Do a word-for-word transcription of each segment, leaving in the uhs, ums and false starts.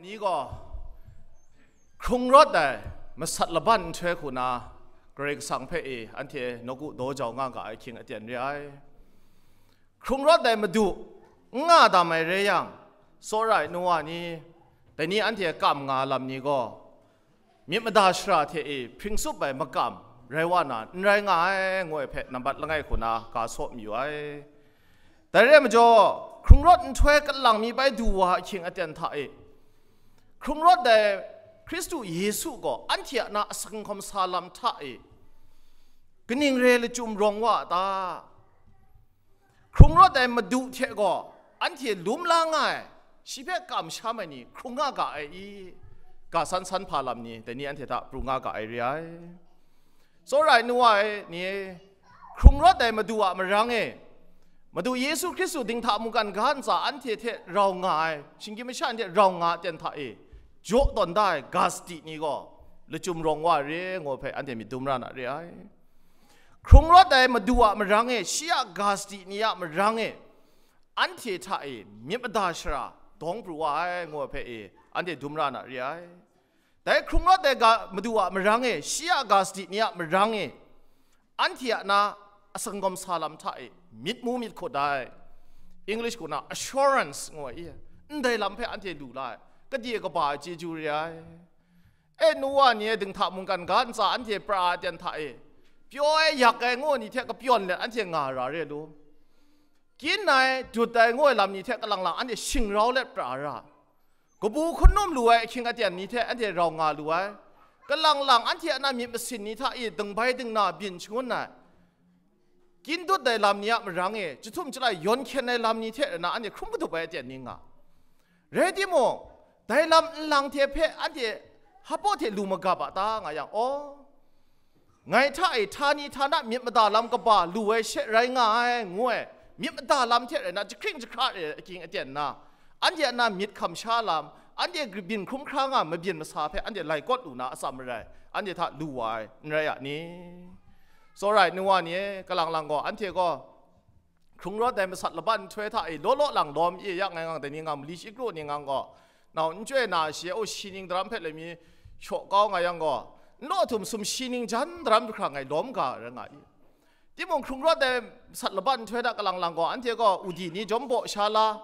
Ni gaw hkrung rawt ai masat laban nhtoi hku na Karai Kasang hpe e anhte nawku daw jau nga ga ai ahkying aten re ai. Hkrung rawt ai Madu n nga dam ai rai yang, tsawra ai nu wa ni, dai ni anhte kam nga lam ni gaw, myit mada shara hte e hpring tsup ai makam rai wa na n rai nga ai, ngu ai hpe nambat langai hku na ga saw mayu ai. Dai re ai majaw, hkrung rawt nhtoi kalang mi bai du wa ahkying aten hta e, hkrung rawt ai Hkristu Yesu gaw anhte a na asang hkawm sa lam hta e, kaning re lachyum rawng wa a ta? Hkrung rawt ai Madu hte gaw anhte lum la nga ai, shi hpe kamsham ai ni hkrung nga ga ai i? Ga san san hpa lam ni, dai ni anhte hta pru nga ga ai re ai. Tsawra ai nu wa e ni, hkrung rawt ai Madu a marang e, Madu Yesu Hkristu dinghta mungkan ga ntsa anhte hte rau nga ai, shinggyim masha hte rau nga ai ten hta e jaw tawn da ai ga sadi ni gaw lachyum rawng wa re, ngu hpe anhte myit dum ra na re ai. Hkrung rawt ai Madu a marang e, shi a ga sadi ni a marang e, anhte hta e myit mada shara dawng pru wa ai, ngu ai hpe e anhte dum ra na re ai. Dai hkrung rawt ai ga, Madu a marang e, shi a ga sadi ni a marang e, anhte a na asang gawm sa lam hta e myit mu myit hkut ai, English kaw na assurance ngu ai, ndai lam hpe anhte lu la ai. Kade kaba ai chyeju re ai. E, nu wa ni e dinghta mungkan ga ntsa anhte pra ai ten hta e, pyaw ai yak ai ngu ni hte kapyawn let anhte nga ra re lu. Kyin ai, dut ai ngu ai lam ni hte kalang lang anhte shing rau let pra ra. Kabu hkun num lu ai ahkying aten ni hte anhte rau nga lu ai. Kalang lang anhte a na myit masin ni hta e dingbai dingna byin shangun ai. Kyin dut ai lam ni a marang e, chyahtum chyalai yawn hkyen ai lam ni hte rana anhte hkrum kadup ai aten ni nga. Rai timung, dai lam nlang hte hpe anhte hpaw hte lu magap a ta, nga yang, aw, ngai hta e htani htana myit mada lam kaba lu ai she rai nga ai, ngu ai, myit mada lam hte rai na, jahkring jahkra re ai ahkying aten na, anhte a na myit hkam sha lam, anhte byin hkrum hkra nga mabyin masa hpe anhte lai kawt lu na atsam marai, anhte hta lu wa ai, n rai a ni? Tsawra ai nu wa ni e, kalang lang gaw, anhte gaw hkrung rawt ai masat laban nhtoi hta e law law lang lawm ye ya ngai ngang, dai ni ngang, mali shi kru ni ngang gaw, nau n chyoi na shi, o, shi ning daram hpe lai mi shaw kau nga yang gaw, n law htum sum shi ning jan daram jahkra ngai lawm ga rai nga i? Timung hkrung rawt ai masat laban nhtoi hta kalang lang gaw, anhte gaw udi ni jawm baw sha la,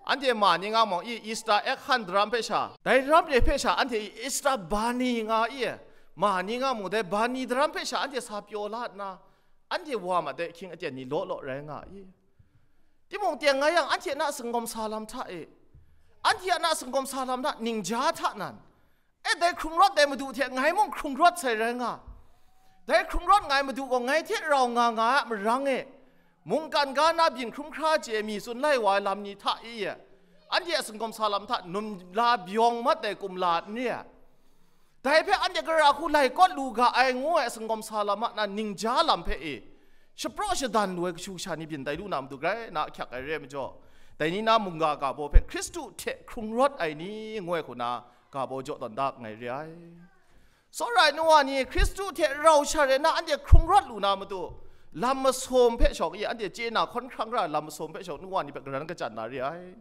anhte ma ni nga mung i, Easter egg hunt daram hpe sha, dai daram re hpe sha anhte i Easter bunny nga i, ma ni nga mung dai bunny daram hpe sha anhte sa pyaw la nna, anhte wa ma dai ahkying aten ni law law rai nga i? Timung teng nga yang, anhte a na singawm sa lam hta e, anhte a na singawm sa lam hta ningja hta nan, e, dai hkrung rawt ai Madu hte ngai mung hkrung rawt sai rai nga. Dai hkrung rawt nga ai Madu gaw ngai hte rau nga nga ai a marang e, mungkan ga na byin hkrum hkra chye mi tsun lai wa ai lam ni hta e, anhte a singawm sa lam hta num la byawng mat ai kumla n re ai. Dai hpe anhte gara hku lai kawt lu ga ai ngu ai singawm sa lam a na ningja lam hpe e, shapraw shadan lu ai kashu kasha ni byin tai lu na matu grai na ahkyak ai re ai majaw, dai ni na mungga ga baw hpe Hkristu hte hkrung rawt ai ni ngu ai hku na ga baw jaw tawn da nngai re ai. Tsawra ai nu wa ni, Hkristu hte rau sha re na anhte hkrung rawt lu na matu, lam masum hpe shawng i, anhte chye na hkawn hkrang ra ai lam masum hpe shawng nu wa ni hpe karan kachyan na re ai.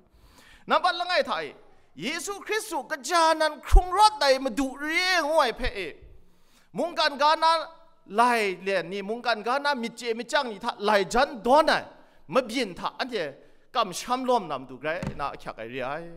Nambat langai hta e, Yesu Hkristu kaja nan hkrung rawt ai Madu re ngu ai hpe e, mungkan ga na lai len ni, mungkan ga na myit chye myit chyang ni hta lai jan dawn ai mabyin hta anhte kamsham lawm na matu grai na ahkyak ai re ai.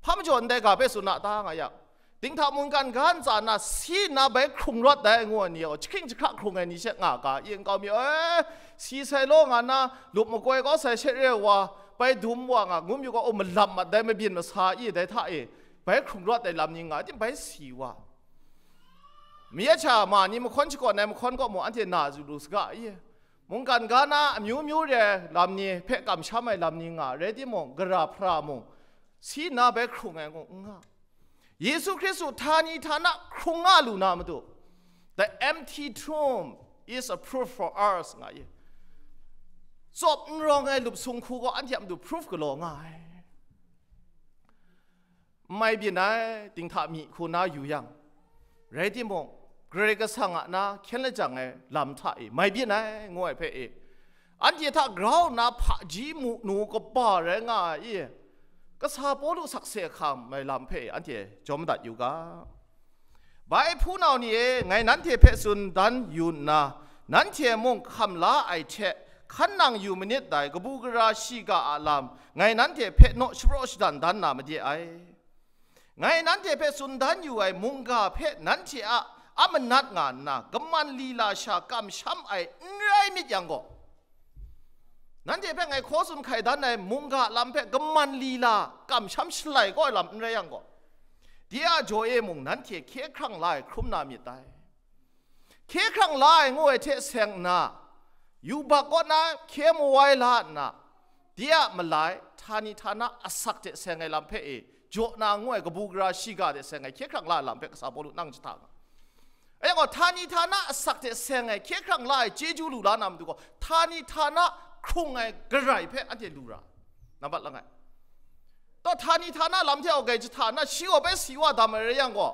Hpa majaw ndai ga hpe tsun a ta nga yang, dinghta mungkan ga ntsa na si nna bai hkrung rawt dai ngu ai ni gaw, jahkring jahkra hkrung ai ni she nga ga, i nkau mi, e, si sai law nga na, lup makoi kau sai she re wa, bai dum wa nga, ngu mi gaw, o, malap mat dai mabyin masa i dai hta e, bai hkrung rawt ai lam ni nga, tim bai si wa. Mayat sha ma ni mahkawn shakawn ai mahkawn kaw mung anhte na zu lu saga i? Mungkan ga na amyu myu re ai lam ni hpe kamsham ai lam ni nga, rai timung, gara hpara mung, si nna bai hkrung ai ngu n nga. Yesu Hkristu htani htana hkrung nga lu na matu, the empty tomb is a proof for us, nga i. Tsawp n rawng ai lup sung hku gaw anhte a matu proof galaw nga ai. N mai byin ai, dinghta mi hku na yu yang, rai timung, Karai Kasang a na hkyen lajang ai lam hta e mai byin ai, ngu ai hpe e, anhte hta grau nna hpaji mu nu kaba rai nga ai i? Kasa Pawlu sakse hkam ai lam hpe anhte jawm dat yu ga. Bai hpunau ni e, ngai nanhte hpe tsun dan yu nna, nanhte mung hkam la ai hte hkan nang yu manit dai kabu gara shiga a lam, ngai nanhte hpe naw shapraw shadan dan na made ai. Ngai nanhte hpe tsun dan yu ai mungga hpe nanhte a amanat nga nna, kaman lila sha kamsham ai n rai myit yang gaw, nanhte hpe ngai hkaw tsun hkai dan ai mungga lam hpe kaman lila kamsham shalai kau ai lam n rai yang gaw, de a jaw e mung nanhte hkye hkrang la ai hkrum na myit dai. Hkye hkrang la ai ngu ai hte seng nna, yubak kaw na hkye mawai la nna, de a malai, htani htana asak hte seng ai lam hpe e, jaw na ngu ai kabu gara shiga hte seng ai hkye hkrang la ai lam hpe kasa Pawlu nang jahta nga. Ayak gaw, htani htana asak hte seng ai hkye hkrang la ai chyeju lu la na matu gaw, htani htana hkrung ai garai hpe anhte lu ra, nambat langai. Taw, htani htana lam hte aw gai jahta na, shi gaw bai si wa dam ai rai yang gaw,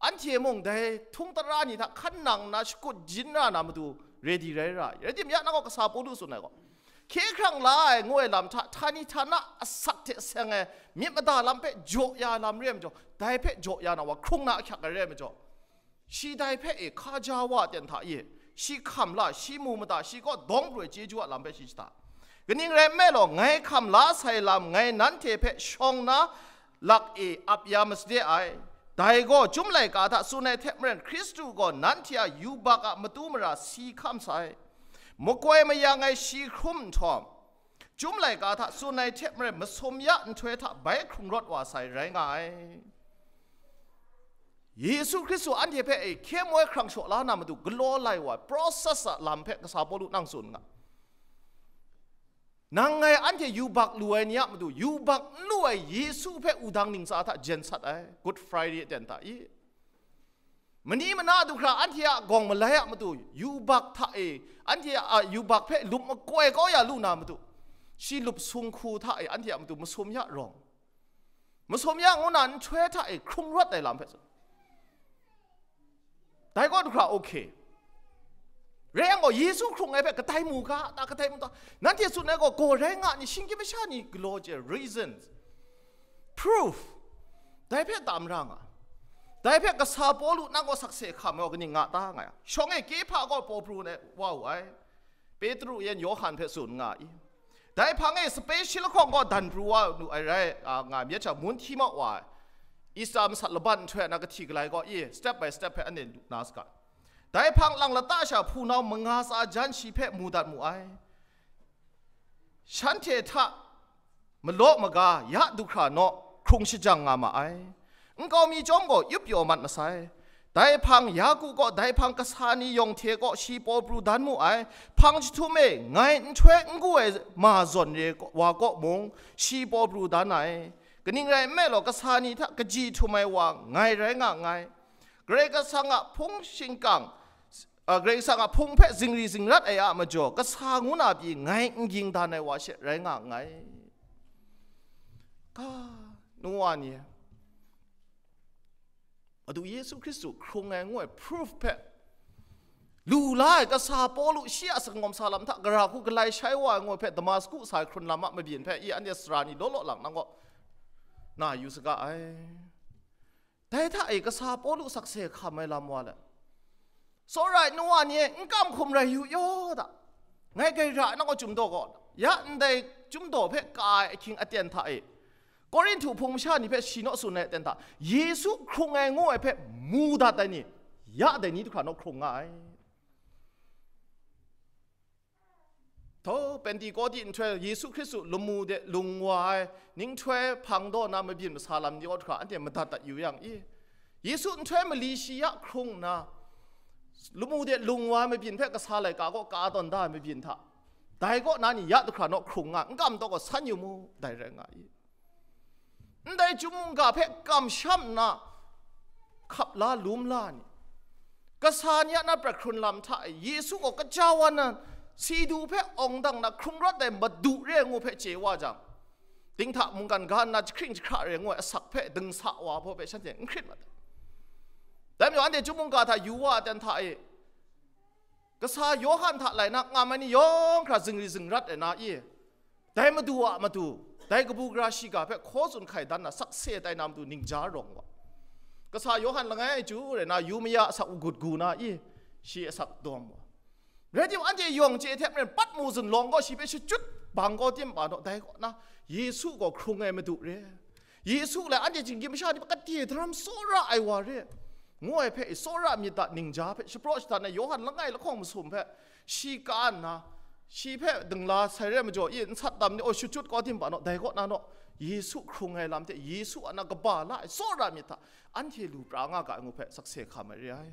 anhte mung dai htung tara ni hta hkan nang nna shakut jin ra na matu ready rai ra ai. Rai timung, ya nang gaw kasa Pawlu tsun ai gaw, hkye hkrang la ai ngu ai lam hta, htani htana asak hte seng ai myit mada lam hpe jaw ya lam re ai majaw, dai hpe jaw ya na wa hkrung na ahkyak ai re ai majaw, shi dai hpe e hkaja wa aten hta e, shi hkam la, shi mu mada, shi kaw dawng pru ai chyeju a lam hpe shi jahta. Kaning rai nme law, ngai hkam la sai lam ngai nanhte hpe shawng na lak e ap ya masade ai. Dai gaw, chyum laika hta tsun ai hte maren, Hkristu gaw nanhte a yubak a matu mara si hkam sai. Makoi mayang ai shi hkrum nhtawm, chyum laika hta tsun ai hte maren, masum ya nhtoi hta bai hkrung rawt wa sai rai nga ai. Yesu Hkristu anhte hpe e hkye moi hkrang shaw la na matu galaw lai wa ai process a lam hpe kasa Pawlu nang tsun nga. Nang ngai anhte yubak lu ai ni a matu, yubak n lu ai Yesu hpe wudang ningsa hta jen sat ai, Good Friday aten hta i. Mani mana du hkra anhte a gawng malai a matu, yubak hta e, anhte a yubak hpe lup makoi kau ya lu na matu, shi lup sung hku hta e anhte a matu masum ya rawng, masum ya ngu na nhtoi hta e hkrung rawt ai lam hpe tsun. Dai gaw du hkra, okay. Rai yang gaw, Yesu hkrung ai hpe kadai mu ga ta, kadai mu ta, nanhte tsun ai gaw, gaw rai nga ni, shinggyim masha ni galaw chye, reasons, proof, dai hpe tam ra nga. Dai hpe kasa Pawlu nang gaw sakse hkam ai gaw kaning nga ta nga yang, shawng e Kehpa gaw paw pru ai wa wu ai, Petru yan Yawhan hpe tsun nga i. Dai hpang e special hkawng gaw dan pru wa nu ai rai, a, nga myit sha, mun hti mau wa ai. Easter masat laban nhtoi na kahti galai gaw i, step by step hpe anhte lu na saga. Dai hpang lang lata sha hpunau manga tsa jan shi hpe mu dat mu ai. Shanhte hta malaw maga ya du hkra naw hkrung shajang nga ma ai. Nkau mi chyawm gaw yup pyaw mat masai. Dai hpang Yaku kaw, dai hpang kasa ni yawng hte kaw shi paw pru dan mu ai. Hpang jahtum e ngai nhtoi n gu ai ma zawn re wa kaw mung shi paw pru dan ai. Kaning rai nme law, kasa ni hta kaji htum ai wa ngai rai nga nngai. Karai Kasang a hpung shingkang, a, Karai Kasang a hpung hpe zingri zingrat ai a majaw, kasa ngu na pyi ngai n ging dan ai wa she rai nga nngai. Ka, nu wa ni, Madu Yesu Hkristu hkrung ai ngu ai proof hpe lu la ai kasa Pawlu shi a sakawm sa lam hta gara hku galai shai wa ai ngu ai hpe, Damasku sa ai hkrun lam a mabyin hpe i anhte sara ni law law lang nang gaw na yu saga ai. Dai hta e kasa Pawlu sakse hkam ai lam wa let, "Tsawra ai nu wa ni e, n kam hkum rai yu yaw da, ngai gaira nang gaw chyum daw gaw, ya ndai chyum daw hpe ka ai ahkying aten hta e, Korinhtu hpung masha ni hpe shi naw tsun ai aten hta, Yesu hkrung ai ngu ai hpe mu dat ai ni, ya dai ni du hkra naw hkrung nga ai." Thaw, Pentekote nhtoi Yesu Hkristu lamu de lung wa ai, ninghtoi hpang daw na mabyin masa lam ni kaw hkra anhte madat dat yu yang i, Yesu nhtoi mali shi ya hkrung nna, lamu de lung wa ai mabyin hpe kasa laika kaw ka tawn da ai mabyin hta, dai kaw na ni ya du hkra naw hkrung nga, n kam taw gaw san yu mu, dai rai nga i. Ndai chyum mungga hpe kamsham nna hkap la lum la ni, kasa ni a na prat hkrun lam hta e Yesu gaw kaja wan nan, si du hpe awng dang na hkrung rawt ai Madu re ai ngu hpe chye wa jang, dinghta mungkan ga nna jahkring jahkra re ai ngu ai asak hpe dingsa wa hpaw hpe shanhte n hkrit mat ai. Dai majaw anhte chyum mungga hta yu wa ai ten hta e, kasa Yawhan hta lai na ngam ai ni yawng hkra zingri zingrat ai na i, dai Madu a matu, Dai kabu gara shiga hpe hkaw tsun hkai dan na sakse tai na matu ningja rawng wa. Kasa Yawhan langai chyu rai na, yu maya asak agut gu na i, shi asak dawm wa. Rai timung, anhte yawng chye hte maren Patmu zunlawng gaw shi hpe shachyut bang gaw tim pa naw, dai kaw na Yesu gaw hkrung ai Madu re. Yesu lai anhte Jinggyi masha ni hpe kade daram tsawra ai wa re, ngu ai hpe, tsawra myit da ningja hpe shapraw shadan ai Yawhan langai lahkawng masum hpe shi ka nna, shi hpe dingla sai re ai majaw, i nsat dam ni, o, shachyut kaw tim pa naw, dai kaw na naw, Yesu hkrung ai lam hte Yesu a na kaba la ai tsawra myit hta anhte lu pra nga ga ai ngu hpe sakse hkam ai re ai.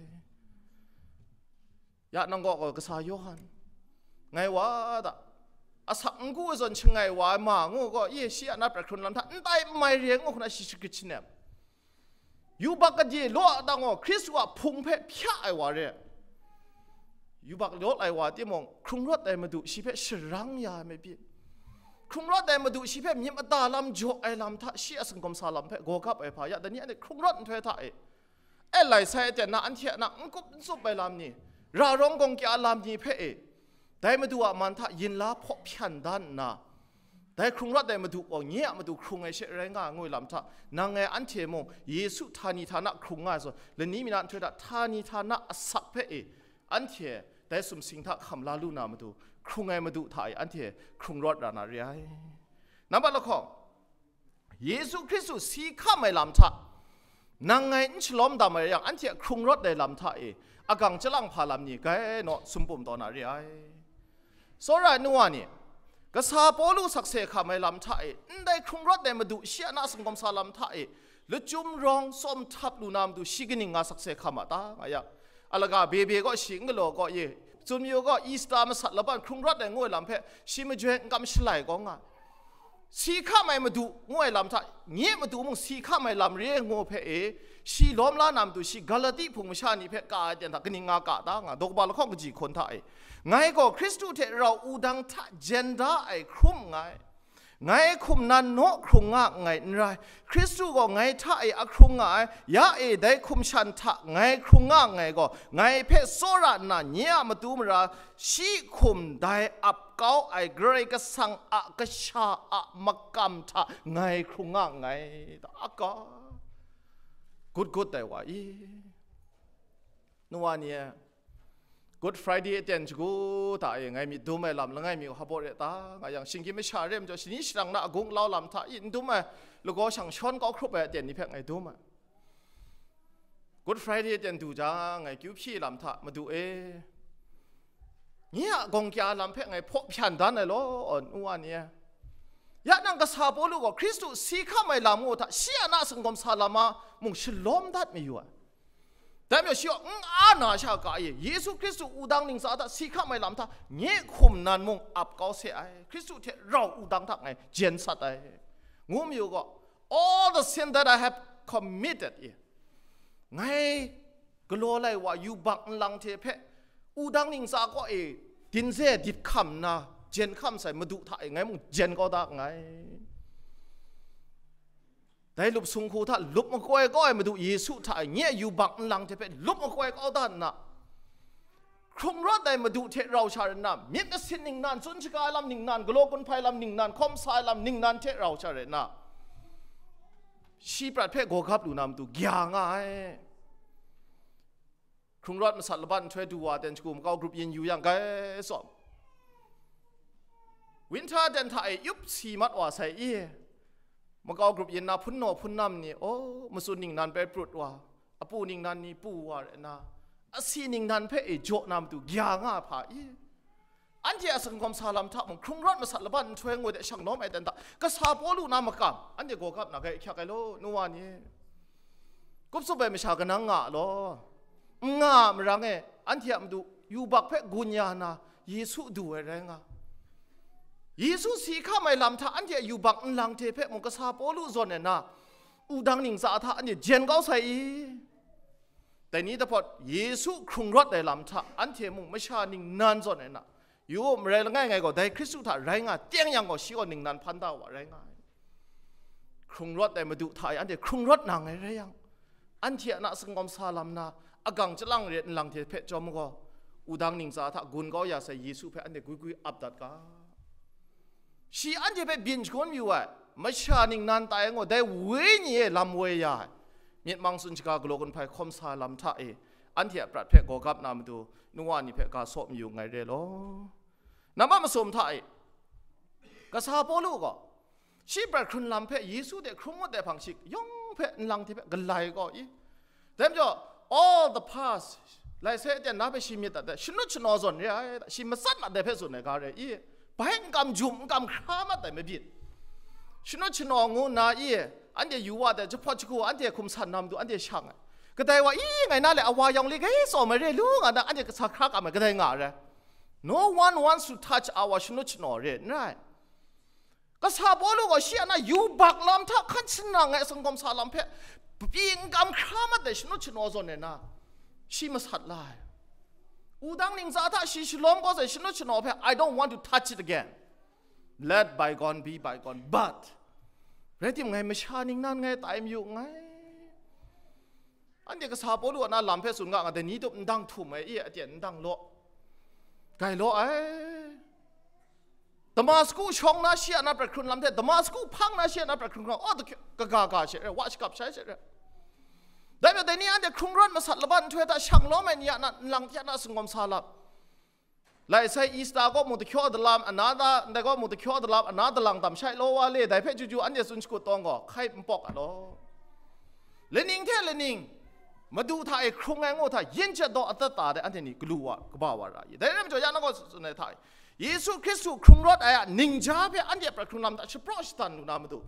Ya nang gaw, gaw kasa Yawhan, ngai wa da, asak n gu ai zawn shangai wa ai ma ngu gaw, ye shi a na prat hkrun lam hta n tai n mai re ngu hkuna shi shagrit shanem. Yubak gade law a dang gaw, Hkristu a hpung hpe hpya ai wa re. Yubak law ai wa timung, hkrung rawt ai Madu shi hpe sharang ya ai myit pyi, hkrung rawt ai Madu shi hpe myit mada lam jaw ai lam hta, shi a singkawm sa lam hpe gaw gap ai hpa, ya dai ni anhte hkrung rawt nhtoi hta e, e lai sai aten na, anhte a na n kup n tsup ai lam ni, ra rawng gawng kya lam ni hpe e, dai Madu a man hta yin la hpaw hpyan dan nna, dai hkrung rawt ai Madu gaw nye a matu hkrung ai she rai nga ai ngu ai lam hta, nang ngai anhte mung Yesu htani htana hkrung nga ai zawn, lani mi na nhtoi hta htani htana asak hpe e, anhte dai sumsing hta hkam la lu na matu, hkrung ai Madu hta e anhte hkrung rawt ra na re ai. Nambat lahkawng, Yesu Hkristu si hkam ai lam hta nang ngai n shalawm dam ai yang, anhte hkrung rawt ai lam hta e agang chyalang hpa lam ni, gai naw sumpum taw na re ai. Tsawra ai nu wa ni, kasa Pawlu sakse hkam ai lam hta e, ndai hkrung rawt ai Madu shi a na singkawm sa lam hta e, lachyum rawng tsawm htap lu na matu shi kaning nga sakse hkam a ta, nga yang, alaga bebe gaw shi n galaw gaw ye, Tsun mayu gaw, Easter masat laban hkrung rawt ai ngu ai lam hpe shi majoi n kam shalai gaw nga. Si hkam ai Madu ngu ai lam hta, nye Madu mung si hkam ai lam re ai ngu hpe e, shi lawm la na matu shi Galati hpung masha ni hpe ka ai ten hta kaning nga ka ta nga, daw kaba lahkawng kaji hkun hta e, ngai gaw Hkristu hte rau wudang hta jen da ai hkrum nngai. Ngai hkum nan naw hkrung nga nngai n rai, Hkristu gaw ngai hta e a hkrung nga ai, ya e, dai hkum shan hta ngai hkrung nga nngai gaw, ngai hpe tsawra nna nye a matu mara shi hkum dai ap kau ai Karai Kasang a kasha a makam hta ngai hkrung nga nngai, ta a ka. Gut gut dai wa i, nu wa ni e, Good Friday aten shagu hta e ngai myit dum ai lam langai mi u hpa baw re ta, nga yang, shinggyim masha re majaw, shani sharang na agung lau lam hta e n dum ai, lagaw shang shawn kau hkrup ai aten ni hpe ngai dum ai. Good Friday aten du jang, ngai kyu hpyi lam hta, Madu e, nye a gawng kya lam hpe ngai hpaw hpyan dan ai law, aw, nu wa ni e. Ya nang kasa Pawlu gaw Hkristu si hkam ai lam ngu hta, shi a na singkawm sa lam a mung shalawm dat mayu ai. Dai majaw shi gaw n a na sha ka e, Yesu Hkristu wudang ntsa hta si hkam ai lam hta, nye hkum nan mung ap kau se ai, Hkristu hte rau wudang hta ngai jen sat ai, ngu mayu gaw, all the sin that I have committed e, ngai galaw lai wa yubak nlang hte hpe wudang ntsa kaw e dinze dit hkam nna jen hkam sai Madu hta e ngai mung jen kau da nngai. Dai lup sung hku hta lup makoi kau ai Madu Yesu hta e nye yubak nlang hte hpe lup makoi kau da nna, hkrung rawt ai Madu hte rau sha rai nna, myit masin ningnan, tsun shaga ai lam ningnan, galaw gun hpai lam ningnan, hkawm sa ai lam ningnan hte rau sha rai nna, shi prat hpe gaw gap lu na matu gya nga ai. Hkrung rawt masat laban nhtoi du wa ten shagu makau grup yin yu yang, gai tsawm, winter ten hta e yup si mat wa sai i, makau grup yin na hpun naw hpun nam ni, aw, matsun ningnan bai prut wa, apu ningnan ni pu wa rai nna, asi ningnan hpe e jaw na matu gya nga hpa i, anhte a singkawm sa lam hta mung hkrung rawt masat laban nhtoi ngu de shang lawm ai ten hta, kasa Pawlu na makam anhte gaw gap na gai hkyak ai law, nu wa ni. Kup tsup ai masha kanang nga law, n nga a marang e, anhte a matu yubak hpe gun ya na, Yesu du ai rai nga. Yesu si hkam ai lam hta anhte a yubak nlang hte hpe mung kasa Pawlu zawn ai na, wudang ntsa hta anhte jen kau sai i? Dai ni dahpawt Yesu hkrung rawt ai lam hta anhte mung masha ningnan zawn ai na, yu u, marai langai ngai gaw dai Hkristu hta rai nga teng yang gaw, shi gaw ningnan hpan da wa rai nga ai. Hkrung rawt ai Madu hta e anhte hkrung rawt nang ai rai yang, anhte a na singkawm sa lam na, agang chyalang re nlang hte hpe chyawm gaw, wudang ntsa hta gun kau ya sai Yesu hpe anhte gwi gwi ap dat ga. Shi anhte hpe byin shangun mayu ai, masha ningnan tai ngu, dai wenyi e lam woi ya ai, myit mang tsun shaga galaw gun hpai hkawm sa lam hta e, anhte a prat hpe gawgap na matu, nu wa ni hpe ga saw mayu nngai re law. Nambat masum hta e, kasa Pawlu gaw, shi prat hkrun lam hpe Yesu hte hkrung ngut ai hpang shi yawng hpe nlang hte hpe galai gaw i. Dai majaw, all the past, lai sai aten na hpe shi myit dat ai, shanut shanaw zawn re ai, shi matsat mat ai hpe tsun ai ga re i. Bai n kam jum, n kam hkra mat ai mabyin. Shanut shanaw ngu nna i, anhte yu wa ai jahpawt jahku, anhte hkum san na matu, anhte shang ai. Kadai wa i, ngai na le awa yawng le gai tsawm ai re lu nga na, anhte kasa hkra kam ai, kadai nga ai. No one wants to touch our shanut shanaw re, n rai. Kasa Pawlu gaw shi a na yubak lam hta hkan shanang ai sanggawm sa lam hpe, pyi n kam hkra mat ai shanut shanaw zawn ai na, shi masat la ai. Wudang ningtsa hta shi shalawm kau sai shanut shanaw hpe, I don't want to touch it again. Let bygone be bygone. But, rai timung ngai masha ningnan ngai tai mayu nngai. Anhte kasa Pawlu a na lam hpe tsun ga nga, dai ni tup ndang htum ai, i aten ndang law, gai law ai. Damasku shawng na shi a na prat hkrun lam hte, Damasku hpang na shi a na prat hkrun hkrang, aw, kaga ga she re, wa shakap shai she re. Dai majaw dai ni anhte hkrung rawt masat laban nhtoi hta shang lawm ai ni a na nlang hte a na sanggawm sa lam. Lai sai Easter kaw mung dahkyaw dalam, ana da, ndai kaw mung dahkyaw dalam, ana dalang dam shai law wa le, dai hpe juju anhte tsun shakut tawng gaw, hkai n pawk a law. Laning hte laning, Madu hta e hkrung ai ngu hta, yin chyat daw atat ta de, anhte ni galu wa, kaba wa ra ye. Dai rai majaw, ya na gaw tsun ai hta e, Yesu Hkristu hkrung rawt ai a ningja hpe anhte a prat hkrung lam hta shapraw shadan lu na matu,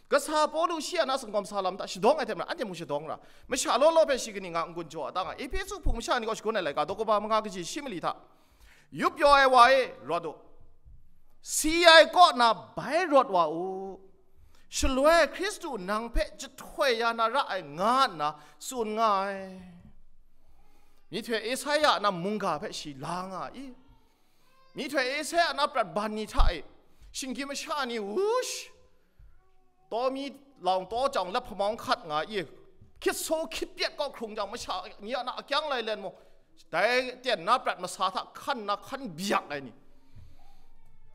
kasa Pawlu shi a na sanggawm sa lam hta shadawng ai hte maren, anhte mung shadawng ra. Masha law law hpe shi kaning a n-gun jaw a ta nga, Ehpesu hpung masha ni gaw shagun ai laika, daw kaba manga kaji shi mali hta, yup yaw ai wa e, rawt u. Si ai kaw na bai rawt wa u. Shaloi Hkristu nang hpe jahtoi ya na ra ai, nga nna tsun nga ai. Myihtoi Esaia a na mungga hpe shi la nga i. Myihtoi Esaia a na prat ban ni hta e, shinggyim masha ni, wush, taw mi laung taw jang lap hpamawng hkat nga i, hkit so hkit pyet kaw hkrung jang, masha ni a na akyang lai len mung, dai ten na prat masa hta hkan na hkan byak ai ni,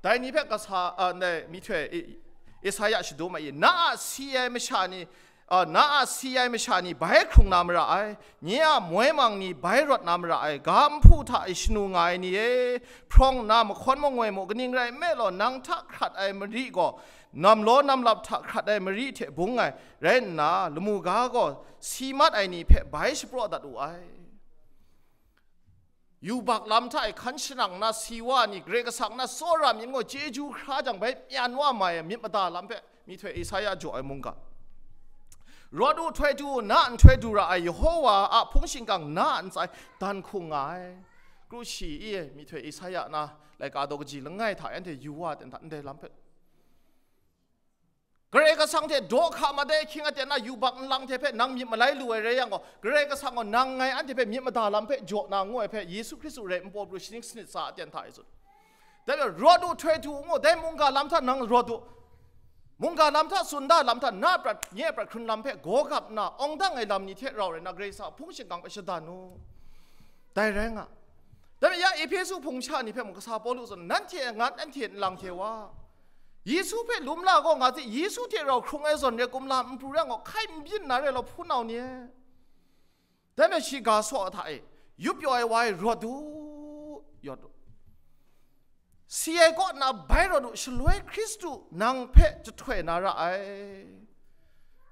dai ni hpe kasa, a, ndai myihtoi E-, Esaia shadum ai, na a si ai masha ni, a, na a si ai masha ni bai hkrung na mara ai, nye a moi mang ni bai rawt na mara ai, ga nhpu hta e shanu nga ai ni e, hprawng nna mahkawn mangoi mu, kaning rai nme law, nang hta hkrat ai mari gaw, namlaw namlap hta hkrat ai mari hte bung ai rai nna, lamu ga gaw si mat ai ni hpe bai shapraw dat wu ai. Yubak lam hta e hkan shanang na si wa ni, Karai Kasang na tsawra myit gaw chyeju hkra jang bai myan wa mai ai myit mada lam hpe myihtoi Esaia jaw ai mungga. Rawt u, htoi du u, na a nhtoi du ra ai Yehowa a hpung shingkang na a ntsa e dan hkung nga ai. Kru shi i e, myihtoi Esaia na laika daw kaji langai hta e anhte yu wa ten hta ndai lam hpe, Karai Kasang hte daw hka mat ai ahkying aten a yubak nlang hte hpe nang myit malai lu ai rai yang gaw, Karai Kasang gaw nang ngai anhte hpe myit mada lam hpe jaw na ngu ai hpe Yesu Hkristu rai npawt pru shaning sanit sa aten hta e tsun. Dai hpe rawt u, htoi du u ngu, dai mungga lam hta nang rawt u. Mungga lam hta, sunda lam hta, na prat, nye prat hkrun lam hpe gaw gap nna, awng dang ai lam ni hte rau rai nna, Karai Kasang a hpung shingkang hpe shadan u. Dai rai nga. Dai hpe ya Ehpesu hpung masha ni hpe mung kasa Pawlu zawn, nanhte a ngat, nanhte nlang hte wa, Yesu hpe lum la gaw nga hte, Yesu hte rau hkrung ai zawn re kumla n pru rai gaw, hkai n byin na re law, hpunau ni e. Dai hpe shi ga saw hta e, yup yaw ai wa e rawt u, rawt u. Si ai kaw na bai rawt u, shaloi Hkristu nang hpe jahtoi na ra ai.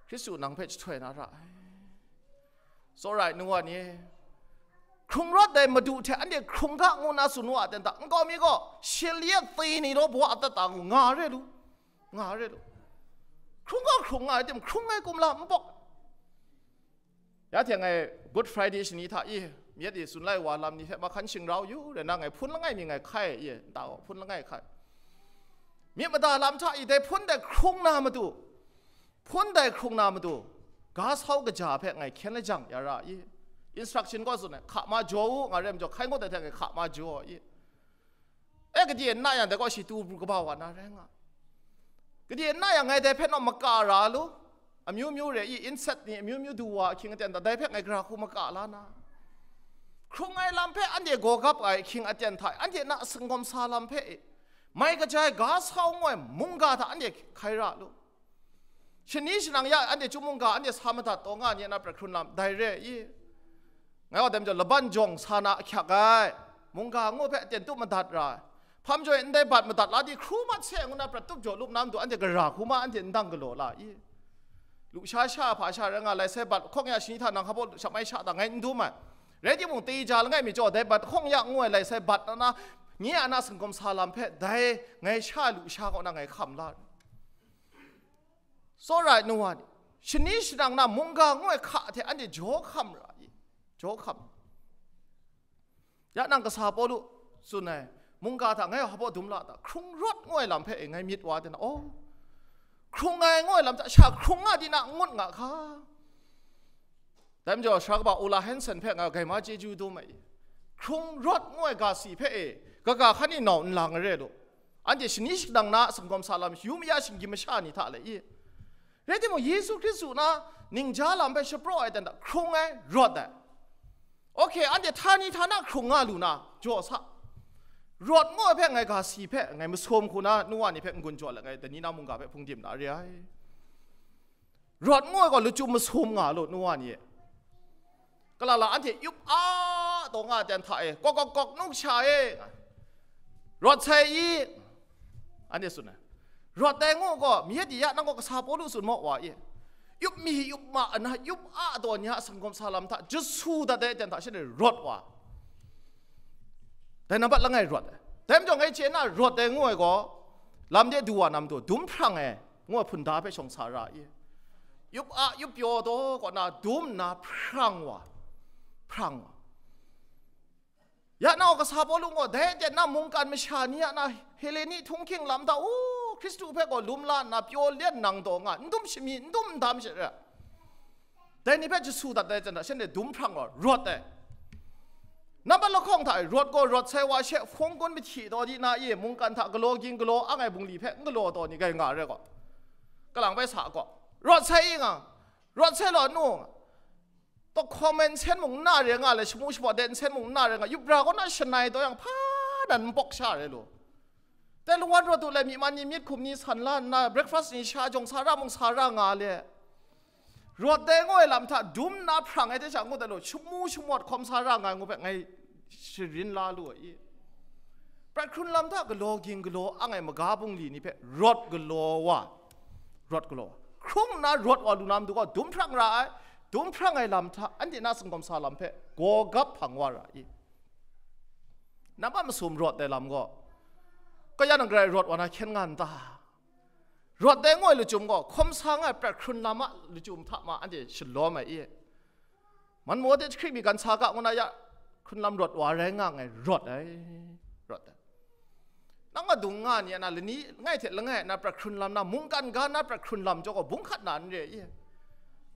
Hkristu nang hpe jahtoi na ra ai. Tsawra ai nu wa ni, hkrung rawt ai Madu hte anhte hkrung ga ngu na tsun wa ten ta, nkau mi gaw, shil yet tsi ni law baw atat ta ngu, nga re lu, nga re lu. Hkrung ga hkrung nga ai tim, hkrung ai kumla n pawk. Ya hte ngai Good Friday shani hta i, myit e tsun lai wa lam ni hte mahkan shingrau yu rai nna, ngai hpun langai mi ngai hkai i, nta gaw hpun langai hkai. Myit mada lam hta i, dai hpun dai hkrung na matu, hpun dai hkrung na matu, ga sau kaja hpe ngai hkyen lajang ya ra i. Instruction gaw tsun ai, hka ma jaw u, nga re majaw, hkai ngut ai hte ngai hka ma jaw i. E, gade n na yang, dai gaw shi tu pru kaba wa na rai nga. Gade n na yang, ngai dai hpe naw maka ra lu, amyu myu re i, insect ni amyu myu du wa ahkying aten ta, dai hpe ngai gara hku maka la na. Hkrung ai lam hpe anhte gaw gap ai ahkying aten hta, anhte na sanggawm sa lam hpe e, mai kaja ai ga sau ngu ai mungga hta anhte hkai ra lu. Shani shanang ya anhte chyum mungga anhte sa madat taw nga ni a na prat hkrun lam dai re i. Ngai wa dem jaw laban jawng sa na ahkyak ai, mungga ngu hpe aten tup madat ra ai. Hpam jaw e ndai bat madat la di hkru mat se ngu na prat tup jaw lup na matu anhte gara hku ma anhte ndang galaw la i. Lusha sha hpa sha rai nga lai sai bat hkawng ya shani hta nang hpa baw shap mai sha ta ngai n dum ai. Rai timung, teja langai mi jaw dai bat hkawng ya ngu ai lai sai bat na na, nye a na singkawm sa lam hpe dai ngai sha lusha kaw na ngai hkam la. Tsawra ai nu wa ni, shani shanang na mungga ngu ai hka hte anhte jaw hkam ra i, jaw hkam. Ya nang kasa Pawlu tsun ai, mungga hta ngai hpa baw dum la ta, hkrung rawt ngu ai lam hpe e ngai myit wa de na, oh, hkrung ai ngu ai lam hta sha hkrung nga di na n ngut nga hka. Dai majaw, sara kaba Ola Hansen hpe nga gaima chyeju dum ai i. Hkrung rawt ngu ai ga si hpe e, kaga hkan e nau nlang re lu. Anhte shani shanang na a singkawm sa lam, yu maya shinggyim masha ni hta le i. Rai timung, Yesu Hkristu na ningja lam hpe shapraw ai dan hta hkrung ai, rawt ai. Okay, anhte htani htana hkrung nga lu na, jaw sa. Rawt ngu ai hpe ngai ga si hpe, ngai masum hku na, nu wa ni hpe n-gun jaw let ngai, dai ni na mungga hpe hpung dim na re ai. Rawt ngu ai gaw lachyum masum nga lu, nu wa ni e. Kalala anhte yup a taw nga ai ten hta e, kawk kawk kawk nuk sha e, rawt sai i, anhte tsun ai. Rawt dai ngu gaw, mi di ya nang gaw kasa Pawlu tsun maw wa i. Yup mi yup ma ana yup a taw ni a singkawm sa lam hta jasu dat ai ten hta shanhte rawt wa. Dai nambat langai rawt ai. Dai majaw ngai chye na rawt ai ngu ai gaw, lam de du wa na matu, dum hprang ai, ngu ai hpunda hpe shawng sa ra i. Yup a, yup pyaw taw kaw na dum nna hprang wa, hprang wa. Ya nau kasa Pawlu gaw, dai aten na mungkan masha ni a na Heleni htunghking lam hta, u, Hkristu hpe gaw lum la nna pyaw len nang taw nga, n dum shami, n dum n dam she ra. Dai ni hpe jasu dat ai hta shanhte dum hprang wa, rawt ai. Nambat lahkawng hta e, rawt gaw rawt sai wa she, hpawng kun mahti taw di na i, mungkan hta galaw ging galaw ang ai bungli hpe n galaw taw ni gai nga re gaw, kalang bai sa gaw, rawt sai i nga, rawt sai law nu nga, tawhkawm ai nsen mung n na re nga le, shamu shabaw de nsen mung n na re nga, yup ra kaw na shanai taw yang hpa nan n pawk sha re lu. Dai lungwan rawt u lai, myi man ni myit hkum ni san la nna, breakfast ni sha jawng sa ra mung sa ra nga le. Rawt dai ngu ai lam hta dum nna hprang ai hte sha ngut ai law, shamu shamawt hkawm sa ra nga ai ngu hpe ngai sharin la lu ai i. Prat hkrun lam hta galaw ging galaw ang ai maga bungli ni hpe rawt galaw wa, rawt galaw wa. Hkrung nna rawt wa lu na matu gaw dum hprang ra ai, dum hprang ai lam hta anhte na singkawm sa lam hpe gaw gap hpang wa ra i. Nambat masum rawt ai lam gaw, kaya nang garai rawt wa na hkyen nga n ta? Rawt dai ngu ai lachyum gaw, hkawm sa nga ai prat hkrun lam a lachyum hta ma anhte shalawm ai i. Man maw de jahkring mi gan sa ga ngu na ya, hkrun lam rawt wa rai nga ngai rawt ai, rawt ai. Nang adung nga ni a na lani langai hte langai na prat hkrun lam na, mungkan ga na prat hkrun lam jaw gaw bung hkat na n re i.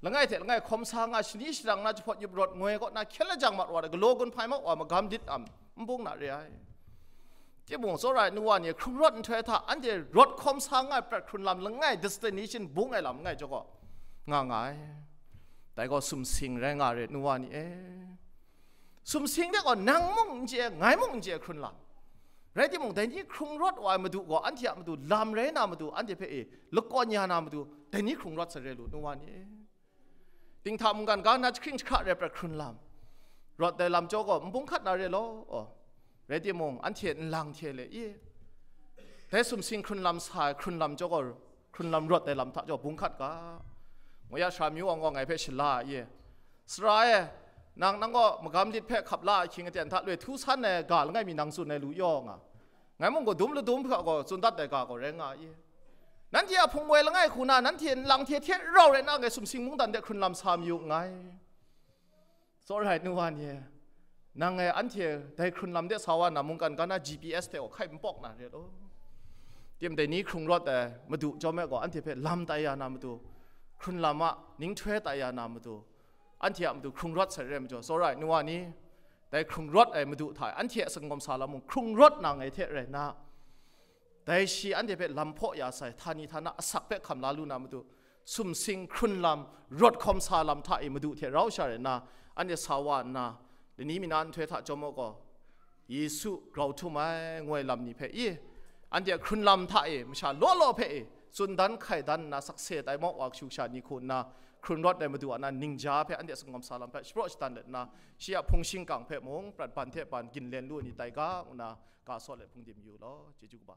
Langai hte langai hkawm sa nga, shani sharang na jahpawt yup rawt ngoi kaw na hkyen lajang mat wa ai, galaw gun hpai mat wa magam lit am, n bung na re ai. Timung, tsawra ai nu wa ni hkrung rawt nhtoi hta anhte rawt hkawm sa nga ai prat hkrun lam langai destination bung ai lam langai jaw gaw nga nga ai. Dai gaw sumsing rai nga re, nu wa ni e. Sumsing de gaw nang mung n chye, ngai mung n chye hkrun lam. Rai timung, dai ni hkrung rawt wa ai madu gaw anhte a matu lam rai na matu, anhte hpe e lakawn ya na matu, dai ni hkrung rawt sa re lu, nu wa ni e. Dinghta mungkan ga na jahkring jahkra rai prat hkrun lam, rawt dai lam jaw gaw n bung hkat na re law, aw, rai timung, anhte nlang hte le i, dai sumsing hkrun lam sa ai hkrun lam jaw gaw, hkrun lam rawt dai lam hta jaw bung hkat ga. Ngu ya, sara myu awng gaw ngai hpe shala ai i, sara e, nang, nang gaw magam lit hpe hkap la ahkying aten hta loi htu san ai ga langai mi nang tsun ai lu yaw nga. Ngai mung gaw dum ladum hkra gaw tsun dat ai ga gaw rai nga i. Nanhte a hpung woi langai hku na, nanhte nlang hte hte rau rai na, ngai sumsing mungdan de hkrun lam sa mayu nngai. Tsawra ai nu wa ni e, nang e anhte dai hkrun lam de sa wa na, mungkan ga na G P S hte gaw hkai n pawk na re law. Tim dai ni hkrung rawt ai madu chyawm e gaw, anhte hpe lam tai ya na matu, hkrun lam a ninghtoi tai ya na matu, anhte a matu hkrung rawt sai re ai majaw, tsawra ai nu wa ni, dai hkrung rawt ai madu hta e anhte a singkawm sa lam mung hkrung rawt na ngai hte rai nna, dai shi anhte hpe lam hpaw ya sai, htani htana asak hpe hkam la lu na matu, sumsing hkrun lam, rawt hkawm sa lam hta e madu hte rau sha rai nna, anhte sa wa nna, lani mi na nhtoi hta chyawm u gaw, Yesu grau htum ai, ngu ai lam ni hpe i, anhte a hkrun lam hta e masha law law hpe e, tsun dan hkai dan nna sakse tai maw wa kashu kasha ni hku nna hkrun rawt ai Madu a nan ningja hpe anhte sangawm sa lam hpe shapraw shadan let nna, shi a hpung shingkang hpe mung prat ban hte ban ginlen lu ai ni tai ga, ngu nna ga sawt let hpung dim yu law. Chyeju kaba.